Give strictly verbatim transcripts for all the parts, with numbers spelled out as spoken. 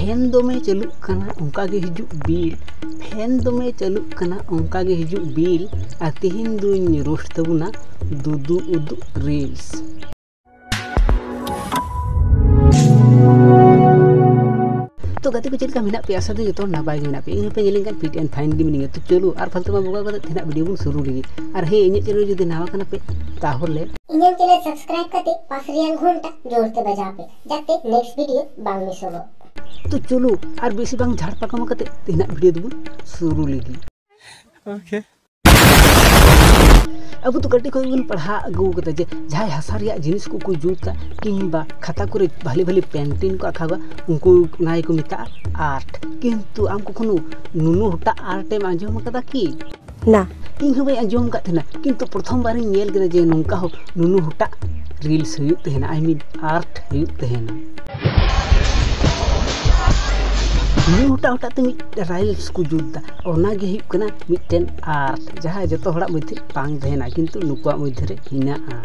Fan ᱫᱚᱢᱮ ᱪᱟᱹᱞᱩᱜ ᱠᱟᱱᱟ, ᱚᱱᱠᱟ ᱜᱮ ᱦᱤᱡᱩᱜ ᱵᱤᱞ᱾ ᱯᱷᱮᱱ ᱫᱚᱢᱮ ᱪᱟᱹᱞᱩᱜ ᱠᱟᱱᱟ, ᱚᱱᱠᱟ ᱜᱮ ᱦᱤᱡᱩᱜ ᱵᱤᱞ᱾ ᱟᱨ ᱛᱤᱦᱤᱧ ᱫᱩᱧ ᱨᱳᱥᱴ ᱛᱟᱵᱚᱱᱟ ᱫᱩᱫᱩ ᱩᱫᱩᱜ ᱨᱤᱞᱥ᱾ ᱛᱚ ᱜᱟᱛᱮ ᱠᱚ, ᱪᱮᱫ ᱞᱮᱠᱟ ᱢᱮᱱᱟᱜ ᱯᱮᱭᱟ? ᱟᱥᱟ ᱫᱚ ᱡᱚᱛᱚ ᱦᱚᱲ ᱱᱟᱯᱟᱭ ᱜᱮ ᱢᱮᱱᱟᱜ ᱯᱮᱭᱟ᱾ ᱤᱧ ᱦᱚᱸᱯᱮ ᱧᱮᱞᱤᱧ ᱠᱟᱱ fit and fine ᱜᱮ ᱢᱤᱱᱟᱹᱧᱟ᱾ ᱛᱚ ᱪᱚᱞᱚ, ᱟᱨ ᱯᱷᱟᱞᱛᱩ ᱵᱟᱝ ᱵᱚᱠᱟ ᱠᱟᱛᱮ ᱛᱮᱦᱮᱧᱟᱜ ᱵᱷᱤᱰᱤᱭᱳ ᱵᱚᱱ ᱥᱩᱨᱩ ᱞᱮᱜᱮ᱾ ᱟᱨ ᱦᱮᱸ, ᱤᱧᱟᱹᱜ ᱪᱮᱱᱮᱞ ᱡᱩᱫᱤ ᱱᱟᱣᱟ ᱠᱟᱱᱟ ᱯᱮ, ᱛᱟᱦᱚᱞᱮ ᱤᱧᱟᱹᱜ ᱪᱮᱱᱮᱞ ᱥᱟᱵᱥᱠᱨᱟᱭᱤᱵ ᱠᱟᱛᱮ ᱯᱟᱥ ᱨᱮᱭᱟᱜ ᱜᱷᱚᱱᱴᱟ ᱡᱳᱨ ᱛᱮ ᱵᱟᱡᱟᱣ ᱯᱮ, ᱡᱟᱛᱮ ᱱᱮᱠᱥᱴ ᱵᱷᱤᱰᱤᱭᱳ ᱵᱟᱝ ᱢᱤᱥᱚᱜᱚᱜ᱾ ᱛᱚ ᱪᱚᱞᱚ, ᱟᱨ ᱵᱮᱥᱤ ᱵᱟᱝ ᱡᱷᱟᱲ ᱯᱟᱠᱟᱢ ᱠᱟᱛᱮ ᱛᱮᱦᱮᱧᱟᱜ ᱵᱷᱤᱰᱤᱭᱳ ᱫᱚᱵᱚᱱ ᱥᱩᱨᱩ ᱞᱮᱜᱮ᱾ ᱳᱠᱮ᱾ ᱟᱵᱚ ᱫᱚ ᱠᱟᱹᱴᱤᱡ ᱠᱷᱚᱱ ᱜᱮᱵᱚᱱ ᱯᱟᱲᱦᱟᱣ ᱟᱹᱜᱩ ᱠᱟᱫᱟ ᱡᱮ ᱡᱟᱦᱟᱸᱭ ᱦᱟᱥᱟ ᱨᱮᱭᱟᱜ ᱡᱤᱱᱤᱥ ᱠᱚᱠᱚ ᱡᱩᱛᱟ ᱠᱤᱝᱵᱟ ᱠᱷᱟᱛᱟ ᱠᱚᱨᱮ ᱵᱷᱟᱞᱮ ᱵᱷᱟᱞᱮ ᱯᱮᱱᱴᱤᱝ ᱠᱚ ᱟᱸᱠᱟᱣᱟ, ᱩᱱᱠᱩ, ᱚᱱᱟ ᱜᱮᱠᱚ ᱢᱮᱛᱟᱜᱼᱟ ᱟᱨᱴ᱾ ᱠᱤᱱᱛᱩ ᱟᱢ ᱠᱚᱠᱷᱚᱱᱳ ᱱᱩᱱᱩ ᱦᱚᱴᱟᱜ ᱟᱨᱴ ᱮᱢ ᱟᱸᱡᱚᱢ ᱟᱠᱟᱫᱟ ᱠᱤ? ᱱᱟ᱾ ᱤᱧ ᱦᱚᱸ ᱵᱟᱹᱧ ᱟᱸᱡᱚᱢ ᱟᱠᱟᱫ ᱛᱟᱦᱮᱱᱟ, ᱠᱤᱱᱛᱩ ᱯᱨᱚᱛᱷᱚᱢ ᱵᱟᱨᱤᱧ ᱧᱮᱞ ᱠᱮᱫᱟ ᱡᱮ ᱱᱚᱝᱠᱟ ᱦᱚᱸ ᱱᱩᱱᱩ ᱦᱚᱴᱟᱜ ᱨᱤᱞᱥ ᱦᱩᱭᱩᱜ ᱛᱟᱦᱮᱱᱟ, I mean ᱟᱨᱴ ᱦᱩᱭᱩᱜ ᱛᱟᱦᱮᱱᱟ᱾ ᱱᱩᱱᱩ ᱦᱚᱴᱟᱜ ᱦᱚᱴᱟᱜ ᱛᱮ ᱢᱤᱫ ᱨᱤᱞᱥ ᱠᱚ ᱡᱩᱛ ᱫᱟ, ᱚᱱᱟ ᱜᱮ ᱦᱩᱭᱩᱜ ᱠᱟᱱᱟ ᱢᱤᱫᱴᱮᱱ ᱟᱨᱴ, ᱡᱟᱦᱟᱸ ᱡᱚᱛᱚ ᱦᱚᱲᱟᱜ ᱢᱚᱫᱽᱫᱷᱮ ᱵᱟᱝ ᱛᱟᱦᱮᱱᱟ, ᱠᱤᱱᱛᱩ ᱱᱩᱠᱩᱣᱟᱜ ᱢᱚᱫᱽᱫᱷᱮ ᱨᱮ ᱦᱮᱱᱟᱜᱼᱟ᱾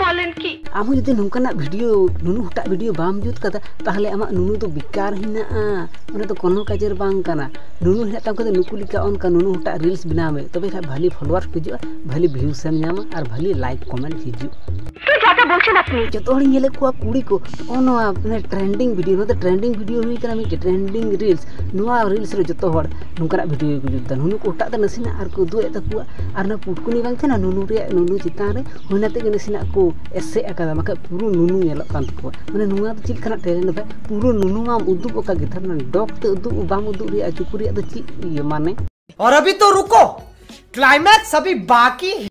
ᱵᱚᱞᱮᱱ ᱠᱤ? ᱟᱢ ᱦᱚᱸ ᱡᱩᱫᱤ ᱱᱚᱝᱠᱟᱱᱟᱜ ᱵᱷᱤᱰᱤᱭᱳ, ᱱᱩᱱᱩ ᱦᱚᱴᱟᱜ ᱵᱷᱤᱰᱤᱭᱳ ᱵᱟᱢ ᱡᱩᱛ ᱠᱟᱫᱟ, ᱛᱟᱦᱚᱞᱮ ᱟᱢᱟᱜ ᱱᱩᱱᱩ ᱫᱚ ᱵᱮᱠᱟᱨ ᱦᱮᱱᱟᱜᱼᱟ, ᱚᱱᱟ ᱫᱚ ᱠᱳᱱᱳ ᱠᱟᱡᱮᱨ ᱵᱟᱝ ᱠᱟᱱᱟ᱾ ᱱᱩᱱᱩ ᱦᱮᱱᱟᱜ ᱛᱟᱢ ᱠᱷᱟᱱ ᱫᱚ ᱱᱩᱠᱩ ᱞᱮᱠᱟ ᱚᱱᱠᱟ ᱱᱩᱱᱩ ᱦᱚᱴᱟᱜ ᱨᱤᱞᱥ ᱵᱮᱱᱟᱣ ᱢᱮ, ᱛᱚᱵᱮ ᱠᱷᱟᱱ ᱵᱷᱟᱞᱤ ᱯᱷᱚᱞᱳᱣᱟᱨᱥ ᱠᱚ ᱦᱤᱡᱩᱜᱼᱟ, ᱵᱷᱟᱞᱤ ᱵᱷᱤᱭᱩᱥ ᱮᱢ ᱧᱟᱢᱟ ᱟᱨ ᱵᱷᱟᱞᱤ ᱞᱟᱭᱤᱠ ᱠᱚᱢᱮᱱᱴ ᱦᱤᱡᱩᱜᱼᱟ᱾ ᱡᱚᱛᱚ ᱦᱚᱲᱤᱧ ᱧᱮᱞᱮᱫ ᱠᱚᱣᱟ ᱠᱩᱲᱤ ᱠᱚ, ᱱᱚᱜᱼᱚ ᱱᱚᱣᱟ ᱢᱟᱱᱮ ᱴᱨᱮᱱᱰᱤᱝ ᱵᱷᱤᱰᱤᱭᱳ, ᱱᱚᱣᱟ ᱫᱚ ᱴᱨᱮᱱᱰᱤᱝ ᱵᱷᱤᱰᱤᱭᱳ ᱦᱩᱭ ᱠᱟᱱᱟ ᱢᱤᱫᱴᱮᱱ ᱴᱨᱮᱱᱰᱤᱝ ᱨᱤᱞᱥ᱾ ᱱᱚᱣᱟ ᱨᱤᱞᱥ ᱨᱮ ᱡᱚᱛᱚ ᱦᱚᱲ ᱱᱚᱝᱠᱟᱱᱟᱜ ᱵᱷᱤᱰᱤᱭᱳ ᱜᱮᱠᱚ ᱡᱩᱛ ᱮᱫᱟ᱾ ᱱᱩᱱᱩ ᱠᱚ ᱦᱚᱴᱟᱜ ᱫᱚ ᱱᱟᱥᱮᱱᱟᱜ ᱟᱨ ᱠᱚ ᱩᱫᱩᱜ ᱮᱫ ᱛᱟᱠᱚᱣᱟ, ᱟᱨ ᱚᱱᱟ ᱯᱩᱴᱠᱩᱱᱤ ᱵᱟᱝ ᱛᱟᱦᱮᱱᱟ ᱱᱩᱱᱩ ᱨᱮᱭᱟᱜ, ᱱᱩᱱᱩ ᱪᱮᱛᱟᱱ ᱨᱮ, ᱦᱩᱭ ᱱᱟᱛᱮ ᱜᱮ ᱱᱟᱥᱮᱱᱟᱜ ᱠᱚ ᱮᱥᱮᱫ ᱟᱠᱟᱫᱟ, ᱵᱟᱠᱷᱟᱡ ᱯᱩᱨᱟᱹ ᱱᱩᱱᱩ ᱧᱮᱞᱚᱜ ᱠᱟᱱ ᱛᱟᱠᱚᱣᱟ᱾ ᱢᱟᱱᱮ ᱱᱚᱣᱟ ᱫᱚ ᱪᱮᱫ ᱞᱮᱠᱟᱱᱟᱜ ᱴᱮᱞᱮᱱᱴ ᱵᱷᱟᱭ? ᱯᱩᱨᱟᱹ ᱱᱩᱱᱩ ᱢᱟᱢ ᱩᱫᱩᱜ ᱟᱠᱟᱫ ᱜᱮ, ᱛᱟᱨ ᱢᱟᱱᱮ ᱰᱚᱜᱽ ᱛᱮ ᱩᱫᱩᱜ ᱵᱟᱢ ᱩᱫᱩᱜ ᱨᱮᱭᱟᱜ ᱪᱩᱯᱩ ᱨᱮᱭᱟᱜ ᱫᱚ ᱪᱮᱫ ᱤᱭᱟᱹ ᱢᱟᱱᱮ? और अभी तो रुको, क्लाइमैक्स अभी बाकी है।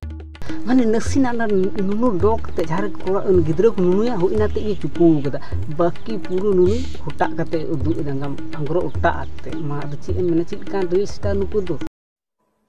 ᱢᱟᱱᱮ ᱱᱟᱥᱮᱱᱟᱜ ᱚᱱᱟ ᱱᱩᱱᱩ ᱰᱚᱜᱽ ᱛᱮ ᱡᱟᱦᱟᱸ ᱨᱮ ᱠᱚᱲᱟ, ᱜᱤᱫᱽᱨᱟᱹ ᱠᱚ ᱱᱩᱱᱩᱭᱟ, ᱦᱳᱭ ᱚᱱᱟ ᱛᱮ ᱜᱮ ᱪᱩᱯᱩ ᱠᱟᱫᱟ, ᱵᱟᱹᱠᱤ ᱯᱩᱨᱟᱹ ᱱᱩᱱᱩ ᱦᱚᱴᱟᱜ ᱠᱟᱛᱮ ᱩᱫᱩᱜ ᱮᱫᱟ, ᱟᱝᱜᱽᱨᱚᱵ ᱦᱚᱴᱟᱜ ᱟᱛᱮ᱾ ᱢᱟ ᱟᱫᱚ ᱪᱮᱫ ᱮᱢ ᱢᱮᱱᱟ, ᱪᱮᱫ ᱞᱮᱠᱟᱱ ᱨᱤᱞᱥ ᱴᱟ ᱱᱩᱠᱩ ᱫᱚ?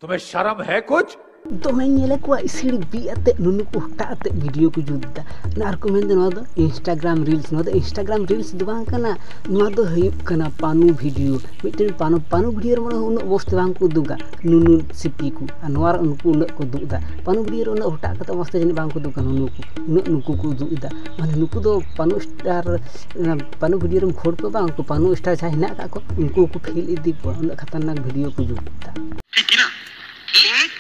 तुम्हें शर्म है कुछ? ᱫᱚᱢᱮᱧ ᱧᱮᱞᱮᱫ ᱠᱚᱣᱟ ᱤᱥᱤᱲ ᱵᱤᱜ ᱟᱛᱮ ᱱᱩᱱᱩ ᱠᱚ ᱦᱚᱴᱟᱜ ᱟᱛᱮ ᱵᱷᱤᱰᱤᱭᱳ ᱠᱚ ᱡᱩᱛ ᱮᱫᱟ᱾ ᱚᱱᱟ ᱟᱨ ᱠᱚ ᱢᱮᱱᱫᱟ ᱱᱚᱣᱟ ᱫᱚ Instagram reels᱾ ᱱᱚᱣᱟ ᱫᱚ Instagram reels ᱫᱚ ᱵᱟᱝ ᱠᱟᱱᱟ, ᱱᱚᱣᱟ ᱫᱚ ᱦᱩᱭᱩᱜ ᱠᱟᱱᱟ ᱯᱟᱱᱩ ᱵᱷᱤᱰᱤᱭᱳ᱾ ᱢᱤᱫᱴᱮᱱ ᱯᱟᱱᱩ, ᱯᱟᱱᱩ ᱵᱷᱤᱰᱤᱭᱳ ᱨᱮ ᱢᱟᱱᱮ ᱩᱱᱟᱹᱜ ᱢᱚᱡᱽ ᱛᱮ ᱵᱟᱝ ᱠᱚ ᱩᱫᱩᱜᱟ ᱱᱩᱱᱩ ᱥᱤᱯᱤ ᱠᱚ, ᱟᱨ ᱱᱚᱣᱟ ᱨᱮ ᱩᱱᱠᱩ ᱩᱱᱟᱹᱜ ᱠᱚ ᱩᱫᱩᱜ ᱮᱫᱟ᱾ ᱯᱟᱱᱩ ᱵᱷᱤᱰᱤᱭᱳ ᱨᱮ ᱩᱱᱟᱹᱜ ᱦᱚᱴᱟᱜ ᱠᱟᱛᱮ ᱢᱚᱡᱽ ᱛᱮ ᱡᱟᱹᱱᱤᱡ ᱵᱟᱝ ᱠᱚ ᱩᱫᱩᱜᱟ ᱱᱩᱱᱩ ᱠᱚ, ᱩᱱᱟᱹᱜ ᱱᱩᱠᱩ ᱠᱚ ᱩᱫᱩᱜ ᱮᱫᱟ᱾ ᱢᱟᱱᱮ ᱱᱩᱠᱩ ᱫᱚ ᱯᱟᱱᱩ ᱥᱴᱟᱨ, ᱯᱟᱱᱩ ᱵᱷᱤᱰᱤᱭᱳ ᱨᱮᱢ ᱠᱷᱳᱲ ᱠᱚᱣᱟ ᱵᱟᱝ, ᱩᱱᱠᱩ ᱯᱟᱱᱩ ᱥᱴᱟᱨ ᱡᱟᱦᱟᱸᱭ ᱦᱮᱱᱟᱜ ᱟᱠᱟᱫ ᱠᱚ ᱩᱱᱠᱩ ᱦᱚᱸᱠᱚ ᱯᱷᱮᱞ ᱤᱫᱤ ᱠᱚᱣᱟ, ᱩᱱᱟᱹᱜ ᱠᱷᱟᱛᱟᱨᱱᱟᱠ ᱵᱷᱤᱰᱤᱭᱳ ᱠᱚ ᱡᱩᱛ ᱮᱫᱟ᱾ ᱴᱷᱤᱠ ᱜᱮᱭᱟ? ᱴᱷᱤᱠ,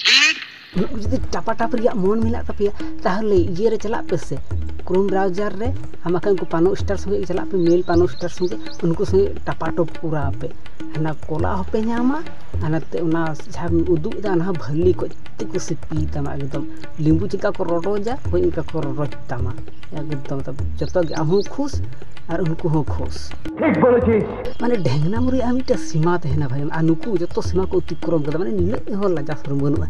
ᱴᱷᱤᱠ᱾ ᱱᱩᱠᱩ ᱡᱩᱫᱤ ᱴᱟᱯᱟᱴᱟᱯ ᱨᱮᱭᱟᱜ ᱢᱚᱱ ᱢᱮᱱᱟᱜ ᱛᱟᱯᱮᱭᱟ, ᱛᱟᱦᱚᱞᱮ ᱤᱭᱟᱹ ᱨᱮ ᱪᱟᱞᱟᱜ ᱯᱮ ᱥᱮ, Chrome browser ᱨᱮ᱾ ᱟᱨ ᱵᱟᱠᱷᱟᱱ ᱩᱱᱠᱩ ᱯᱟᱱᱩ ᱥᱴᱟᱨ ᱥᱚᱸᱜᱮ ᱪᱟᱞᱟᱜ ᱯᱮ, ᱢᱮᱞ ᱯᱟᱱᱩ ᱥᱴᱟᱨ ᱥᱚᱸᱜᱮ, ᱩᱱᱠᱩ ᱥᱚᱸᱜᱮ ᱴᱟᱯᱟᱴᱚᱯ ᱠᱚᱨᱟᱣ ᱯᱮ᱾ ᱦᱟᱱᱟ ᱠᱚᱞᱟ ᱦᱚᱸᱯᱮ ᱧᱟᱢᱟ, ᱟᱨ ᱱᱟᱛᱮ ᱚᱱᱟ ᱡᱟᱦᱟᱸᱢ ᱩᱫᱩᱜ ᱮᱫᱟ, ᱚᱱᱟ ᱦᱚᱸ ᱵᱷᱟᱹᱞᱤ ᱠᱚᱡ ᱛᱮᱠᱚ ᱥᱤᱯᱤ ᱛᱟᱢᱟ ᱮᱠᱫᱚᱢ᱾ ᱞᱤᱢᱵᱩ ᱪᱮᱫ ᱞᱮᱠᱟ ᱠᱚ ᱨᱚᱰᱚᱡᱟ, ᱦᱳᱭ ᱚᱱᱠᱟ ᱠᱚ ᱨᱚᱰᱚᱡ ᱛᱟᱢᱟ᱾ ᱮᱠᱫᱚᱢ ᱡᱚᱛᱚ ᱜᱮ, ᱟᱢ ᱦᱚᱸ ᱠᱷᱩᱥ ᱟᱨ ᱩᱱᱠᱩ ᱦᱚᱸ ᱠᱷᱩᱥ᱾ ᱴᱷᱤᱠ ᱵᱚᱞᱮᱪᱤᱥ᱾ ᱢᱟᱱᱮ ᱰᱷᱮᱝᱱᱟᱢ ᱨᱮᱭᱟᱜ ᱢᱤᱫᱴᱮᱱ ᱥᱤᱢᱟ ᱛᱟᱦᱮᱱᱟ ᱵᱷᱟᱭ, ᱟᱨ ᱱᱩᱠᱩ ᱡᱚᱛᱚ ᱥᱤᱢᱟ ᱠᱚ ᱚᱛᱤᱠᱨᱚᱢ ᱠᱟᱫᱟ᱾ ᱢᱟᱱᱮ ᱱᱤᱱᱟᱹᱜ ᱦᱚᱸ ᱞᱟᱡᱟ ᱥᱚᱨᱚᱢ ᱵᱟᱹᱱᱩᱜᱼᱟ᱾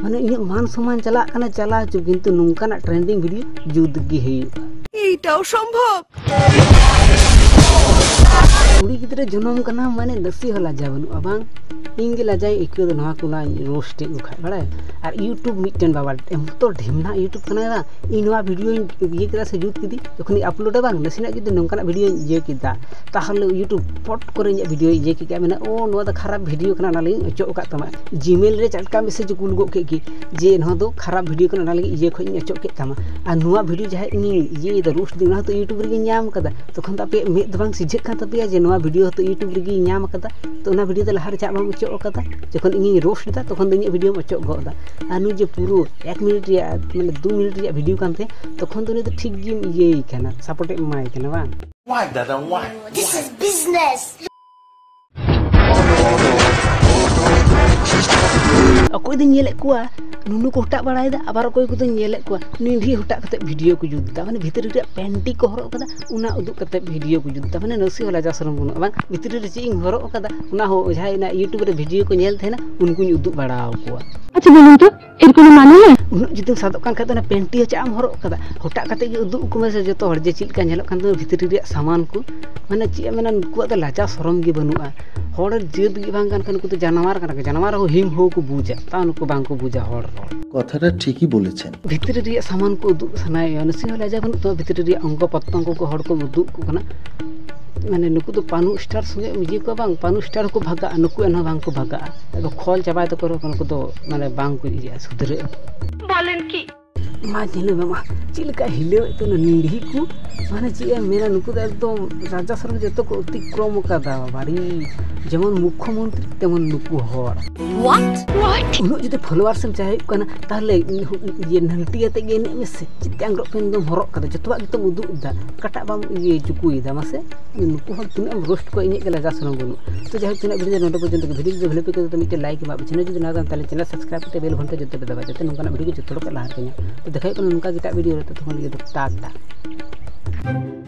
ᱢᱟᱱᱮ ᱤᱧᱟᱹᱜ ᱢᱟᱱ ᱥᱚᱢᱢᱟᱱ ᱪᱟᱞᱟᱜ ᱠᱟᱱᱟ, ᱪᱟᱞᱟᱣ ᱦᱚᱪᱚ, ᱠᱤᱱᱛᱩ ᱱᱚᱝᱠᱟᱱᱟᱜ trending video ᱡᱩᱛ ᱜᱮ ᱦᱩᱭᱩᱜᱼᱟ᱾ এইটাও সম্ভব? ᱠᱩᱲᱤ ᱜᱤᱫᱽᱨᱟᱹ ᱡᱚᱱᱚᱢ ᱠᱟᱱᱟ ᱢᱟᱱᱮ ᱱᱟᱥᱮ ᱦᱚᱸ ᱞᱟᱡᱟ ᱵᱟᱹᱱᱩᱜᱼᱟ ᱵᱟᱝ? ᱤᱧ ᱜᱮ ᱞᱟᱡᱟᱧ ᱟᱹᱭᱠᱟᱹᱣ ᱮᱫᱟ ᱱᱚᱣᱟ ᱠᱚ ᱱᱟᱧ roast ᱮᱫ ᱠᱚ ᱠᱷᱟᱡ, ᱵᱟᱲᱟᱭ? ᱟᱨ YouTube ᱢᱤᱫᱴᱮᱱ ᱵᱟᱵᱟ ᱮᱢ ᱛᱚ ᱰᱷᱮᱢᱱᱟ YouTube ᱠᱟᱱᱟᱭ ᱵᱟᱝ? ᱤᱧ ᱱᱚᱣᱟ video ᱤᱧ ᱤᱭᱟᱹ ᱠᱮᱫᱟ ᱥᱮ ᱡᱩᱛ ᱠᱤᱫᱤᱧ, ᱡᱚᱠᱷᱚᱱᱤᱧ upload ᱟ ᱵᱟᱝ, ᱱᱟᱥᱮᱱᱟᱜ ᱡᱩᱫᱤ ᱱᱚᱝᱠᱟᱱᱟᱜ video ᱤᱧ ᱤᱭᱟᱹ ᱠᱮᱫᱟ, ᱛᱟᱦᱚᱞᱮ YouTube ᱯᱚᱴ ᱠᱚᱨᱮ ᱤᱧᱟᱹᱜ video ᱤᱭᱟᱹ ᱠᱮᱫ ᱜᱮ, ᱢᱮᱱᱟ, "ᱳ, ᱱᱚᱣᱟ ᱫᱚ ᱠᱷᱟᱨᱟᱯ video ᱠᱟᱱᱟ, ᱚᱱᱟ ᱞᱟᱹᱜᱤᱫ ᱤᱧ ᱚᱪᱚᱜ ᱟᱠᱟᱫ ᱛᱟᱢᱟ᱾" Gmail ᱨᱮ ᱪᱟᱴᱠᱟ message ᱠᱩᱞ ᱜᱚᱫ ᱠᱮᱫ ᱜᱮ ᱡᱮ, "ᱱᱚᱣᱟ ᱫᱚ ᱠᱷᱟᱨᱟᱯ video ᱠᱟᱱᱟ, ᱚᱱᱟ ᱞᱟᱹᱜᱤᱫ ᱤᱭᱟᱹ ᱠᱷᱚᱱ ᱤᱧ ᱚᱪᱚᱜ ᱠᱮᱫ ᱛᱟᱢᱟ᱾" ᱟᱨ ᱱᱚᱣᱟ video ᱡᱟᱦᱟᱸ ᱤᱧᱤᱧ ᱤᱭᱟᱹᱭᱮᱫᱟ, roast ᱫᱟᱹᱧ, ᱚᱱᱟ ᱦᱚᱸᱛᱚ YouTube ᱨᱮᱜᱮᱧ ᱧᱟᱢ ᱠᱟᱫᱟ᱾ ᱛᱚᱠᱷᱚᱱ ᱫᱚ ᱟᱯᱮᱭᱟᱜ ᱢᱮᱫ ᱫᱚ ᱵᱟᱝ ᱥᱤᱡᱷᱟᱹᱜ ᱠᱟᱱ ᱛᱟᱯᱮᱭᱟ ᱡᱮ ᱱᱚᱣᱟ video ᱦᱚᱸᱛᱚ YouTube ᱨᱮᱜᱮᱧ ᱧᱟᱢ ᱠᱟᱫᱟ? ᱛᱚ ᱚᱱᱟ video ᱫᱚ ᱞᱟᱦᱟ ᱨᱮ ᱪᱮᱫᱟᱜ ᱵᱟᱢ ᱚᱪᱚᱜ ᱠᱟᱫᱟ? ᱡᱚᱠᱷᱚᱱ ᱤᱧᱤᱧ roast ᱮᱫᱟ, ᱛᱚᱠᱷᱚᱱ ᱫᱚ ᱤᱧᱟᱹᱜ videoᱢ ᱚᱪᱚᱜ ᱜᱚᱫ ᱮᱫᱟ᱾ ᱟᱨ ᱱᱩᱭ ᱡᱮ ᱯᱩᱨᱟᱹ ᱮᱠ ᱢᱤᱱᱤᱴ ᱨᱮᱭᱟᱜ, ᱢᱟᱱᱮ, ᱫᱩ ᱢᱤᱱᱤᱴ ᱨᱮᱭᱟᱜ video ᱠᱟᱱ ᱛᱟᱭᱟ, ᱛᱚᱠᱷᱚᱱ ᱫᱚ ᱩᱱᱤ ᱫᱚ ᱴᱷᱤᱠ ᱜᱮᱢ ᱤᱭᱟᱹᱭ ᱠᱟᱱᱟ, support ᱮᱢ ᱮᱢᱟᱭ ᱠᱟᱱᱟ, ᱵᱟᱝ? Why, ᱫᱟᱫᱟ, why? This is business. ᱚᱠᱚᱭ ᱫᱚᱧ ᱧᱮᱞᱮᱫ ᱠᱚᱣᱟ ᱱᱩᱱᱩ ᱠᱚ ᱦᱚᱴᱟᱜ ᱵᱟᱲᱟᱭᱮᱫᱟ, ᱟᱵᱟᱨ ᱚᱠᱚᱭ ᱠᱚᱫᱚᱧ ᱧᱮᱞᱮᱫ ᱠᱚᱣᱟ ᱱᱤᱰᱷᱤ ᱦᱚᱴᱟᱜ ᱠᱟᱛᱮ video ᱠᱚ ᱡᱩᱛ ᱮᱫᱟ, ᱢᱟᱱᱮ ᱵᱷᱤᱛᱨᱤ ᱨᱮᱭᱟᱜ ᱯᱮᱱᱴᱤ ᱠᱚ ᱦᱚᱨᱚᱜ ᱠᱟᱫᱟ, ᱚᱱᱟ ᱩᱫᱩᱜ ᱠᱟᱛᱮ video ᱠᱚ ᱡᱩᱛ ᱮᱫᱟ, ᱢᱟᱱᱮ ᱱᱟᱥᱮ ᱦᱚᱸ ᱞᱟᱡᱟ ᱥᱚᱨᱚᱢ ᱵᱟᱹᱱᱩᱜᱼᱟ ᱵᱟᱝ? ᱵᱷᱤᱛᱨᱤ ᱨᱮ ᱪᱮᱫ ᱤᱧ ᱦᱚᱨᱚᱜ ᱠᱟᱫᱟ, ᱚᱱᱟ ᱦᱚᱸ ᱡᱟᱦᱟᱸᱭ ᱚᱱᱟ YouTube ᱨᱮ video ᱠᱚ ᱧᱮᱞ ᱛᱟᱦᱮᱱᱟ, ᱩᱱᱠᱩᱧ ᱩᱫᱩᱜ ᱵᱟᱲᱟ ᱟᱠᱚᱣᱟ᱾ ᱟᱪᱪᱷᱟ, ᱵᱚᱞᱩᱱ ᱛᱚ, ᱮᱨ ᱠᱳᱱᱳ ᱢᱟᱱᱮ ᱱᱮᱭ᱾ ᱩᱱᱟᱹᱜ ᱡᱩᱫᱤᱢ ᱥᱟᱫᱚᱜ ᱠᱟᱱ ᱠᱷᱟᱡ ᱫᱚ ᱚᱱᱟ ᱯᱮᱱᱴᱤ ᱦᱚᱸ ᱪᱮᱫ ᱮᱢ ᱦᱚᱨᱚᱜ ᱠᱟᱫᱟ? ᱦᱚᱴᱟᱜ ᱠᱟᱛᱮ ᱜᱮ ᱩᱫᱩᱜ ᱟᱠᱚ ᱢᱮ ᱥᱮ ᱡᱚᱛᱚ ᱦᱚᱲ ᱡᱮ ᱪᱮᱫ ᱞᱮᱠᱟ ᱧᱮᱞᱚᱜ ᱠᱟᱱ ᱛᱟᱢᱟ ᱵᱷᱤᱛᱨᱤ ᱨᱮᱭᱟᱜ ᱥᱟᱢᱟᱱ ᱠᱚ᱾ ᱢᱟᱱᱮ ᱪᱮᱫ ᱮᱢ ᱢᱮᱱᱟ, ᱱᱩᱠᱩᱣᱟᱜ ᱫᱚ ᱞᱟᱡᱟ ᱥᱚᱨᱚᱢ ᱜᱮ ᱵᱟᱹᱱᱩᱜᱼᱟ᱾ ᱦᱚᱲ ᱡᱟᱹᱛ ᱜᱮ ᱵᱟᱝ ᱠᱟᱱ ᱠᱷᱟᱱ ᱱᱩᱠᱩ ᱫᱚ ᱡᱟᱱᱣᱟᱨ ᱠᱟᱱᱟ ᱠᱚ᱾ ᱡᱟᱱᱣᱟᱨ ᱦᱚᱸ ᱦᱤᱢ ᱦᱚᱸ ᱠᱚ ᱵᱩᱡᱟ, ᱛᱟᱣ ᱱᱩᱠᱩ ᱵᱟᱝ ᱠᱚ ᱵᱩᱡᱟ ᱦᱚᱲ ᱨᱚᱲ᱾ ᱠᱟᱛᱷᱟᱴᱟ ᱴᱷᱤᱠ ᱜᱮ ᱵᱚᱞᱮᱪᱷᱮᱱ᱾ ᱵᱷᱤᱛᱨᱤ ᱨᱮᱭᱟᱜ ᱥᱟᱢᱟᱱ ᱠᱚ ᱩᱫᱩᱜ ᱥᱟᱱᱟᱭᱮᱭᱟ, ᱱᱟᱥᱮ ᱦᱚᱸ ᱞᱟᱡᱟ ᱵᱟᱹᱱᱩᱜ ᱛᱟᱢᱟ, ᱵᱷᱤᱛᱨᱤ ᱨᱮᱭᱟᱜ ᱚᱝᱜᱚ ᱯᱨᱚᱛᱛᱚᱝᱜᱚ ᱠᱚ ᱦᱚᱲ ᱠᱚᱢ ᱩᱫᱩᱜ ᱟᱠᱚ ᱠᱟᱱᱟ᱾ ᱢᱟᱱᱮ ᱱᱩᱠᱩ ᱫᱚ ᱯᱟᱹᱱᱩ ᱥᱴᱟᱨ ᱥᱚᱸᱜᱮ ᱮᱢ ᱤᱭᱟᱹ ᱠᱚᱣᱟ ᱵᱟᱝ, ᱯᱟᱹᱱᱩ ᱥᱴᱟᱨ ᱦᱚᱸᱠᱚ ᱵᱷᱟᱜᱟᱜᱼᱟ, ᱱᱩᱠᱩ ᱮᱱᱦᱚᱸ ᱵᱟᱝ ᱠᱚ ᱵᱷᱟᱜᱟᱜᱼᱟ᱾ ᱟᱫᱚ ᱠᱷᱚᱞ ᱪᱟᱵᱟᱭ ᱛᱟᱠᱚ ᱨᱮᱦᱚᱸ ᱱᱩᱠᱩ ᱫᱚ ᱢᱟᱱᱮ ᱵᱟᱝ ᱠᱚ ᱤᱭᱟᱹᱜᱼᱟ, ᱥᱩᱫᱷᱨᱟᱹᱜᱼᱟ᱾ ᱵᱚᱞᱮᱱ ᱠᱤ? ᱢᱟ ᱧᱮᱞ ᱢᱮ ᱢᱟ, ᱪᱮᱫ ᱞᱮᱠᱟ ᱦᱤᱞᱟᱹᱣᱮᱫ ᱛᱟᱦᱮᱱᱟ ᱱᱤᱰᱷᱤ ᱠᱚ᱾ ᱢᱟᱱᱮ ᱪᱮᱫ ᱮᱢ ᱢᱮᱱᱟ, ᱱᱩᱠᱩ ᱫᱚ ᱮᱠᱫᱚᱢ ᱨᱟᱡᱟ ᱥᱚᱨᱚᱢ ᱡᱚᱛᱚ ᱠᱚ ᱚᱛᱤᱠᱨᱚᱢ ᱟᱠᱟᱫᱟ ᱵᱟᱲᱤ᱾ ᱡᱮᱢᱚᱱ ᱢᱩᱠᱠᱷᱚ ᱢᱚᱱᱛᱨᱤ, ᱛᱮᱢᱚᱱ ᱱᱩᱠᱩ ᱦᱚᱲ᱾ What? What? ᱩᱱᱟᱹᱜ ᱡᱩᱫᱤ ᱯᱷᱚᱞᱳᱣᱟᱨᱥ ᱮᱢ ᱪᱟᱦᱮ ᱦᱩᱭᱩᱜ ᱠᱟᱱᱟ, ᱛᱟᱦᱚᱞᱮ ᱤᱭᱟᱹ ᱱᱟᱝᱴᱤ ᱟᱛᱮ ᱜᱮ ᱮᱱᱮᱡ ᱢᱮᱥᱮ᱾ ᱪᱮᱫ ᱛᱮ ᱟᱝᱨᱚᱵ ᱯᱮᱱ ᱫᱚᱢ ᱦᱚᱨᱚᱜ ᱠᱟᱫᱟ, ᱡᱚᱛᱚᱣᱟᱜ ᱜᱮᱛᱚᱢ ᱩᱫᱩᱜ ᱮᱫᱟ, ᱚᱠᱟᱴᱟᱜ ᱵᱟᱢ ᱤᱭᱟᱹ ᱪᱩᱠᱩᱭᱮᱫᱟ ᱢᱟᱥᱮ? ᱱᱩᱠᱩ ᱦᱚᱲ ᱛᱤᱱᱟᱹᱜ ᱮᱢ ᱨᱳᱥᱴ ᱠᱚᱣᱟ, ᱤᱧᱟᱹᱜ ᱜᱮ ᱞᱟᱡᱟ ᱥᱚᱨᱚᱢ ᱵᱟᱹᱱᱩᱜ᱾ ᱛᱚ ᱡᱟᱭᱦᱳᱠ, ᱛᱤᱱᱟᱹᱜ ᱵᱷᱤᱰᱤᱭᱳ ᱫᱚ ᱱᱚᱰᱮ ᱯᱚᱨᱡᱚᱱᱛᱚ ᱜᱮ᱾ ᱵᱷᱤᱰᱤᱭᱳ ᱡᱩᱫᱤ ᱵᱷᱟᱞᱮ ᱯᱮ ᱟᱹᱭᱠᱟᱹᱣ ᱠᱮᱫᱟ, ᱢᱤᱫᱴᱮᱱ ᱞᱟᱭᱤᱠ ᱮᱢᱟᱜ ᱯᱮ, ᱪᱮᱱᱮᱞ ᱡᱩᱫᱤ ᱱᱟᱣᱟ ᱠᱟᱱ ᱛᱟᱦᱚᱞᱮ ᱪᱮᱱᱮᱞ ᱥᱟᱵᱥᱠᱨᱟᱭᱤᱵ ᱠᱟᱛᱮ ᱵᱮᱞ ᱜᱷᱚᱱᱴᱟ ᱡᱚᱛᱚ ᱯᱮ ᱫᱟᱵᱟᱭᱟ, ᱡᱟᱛᱮ ᱱᱚᱝᱠᱟᱱᱟᱜ ᱵᱷᱤᱰᱤᱭᱳ ᱡᱚᱛᱚ ᱦᱚᱲ ᱠᱚ ᱞᱟᱦᱟ ᱨᱮᱯᱮ ᱧᱟᱢ᱾ ᱛᱚ ᱫᱮᱠᱷᱟ ᱦᱩᱭᱩᱜ ᱠᱟᱱᱟ ᱱᱚᱝᱠᱟ ᱜᱮ ᱮᱴᱟᱜ ᱵᱷᱤᱰᱤᱭᱳ ᱨᱮ, ᱛᱚᱛᱚᱠᱷᱚᱱ ᱞᱟᱹᱜᱤᱫ ᱫᱚ ᱴᱟᱴᱟ᱾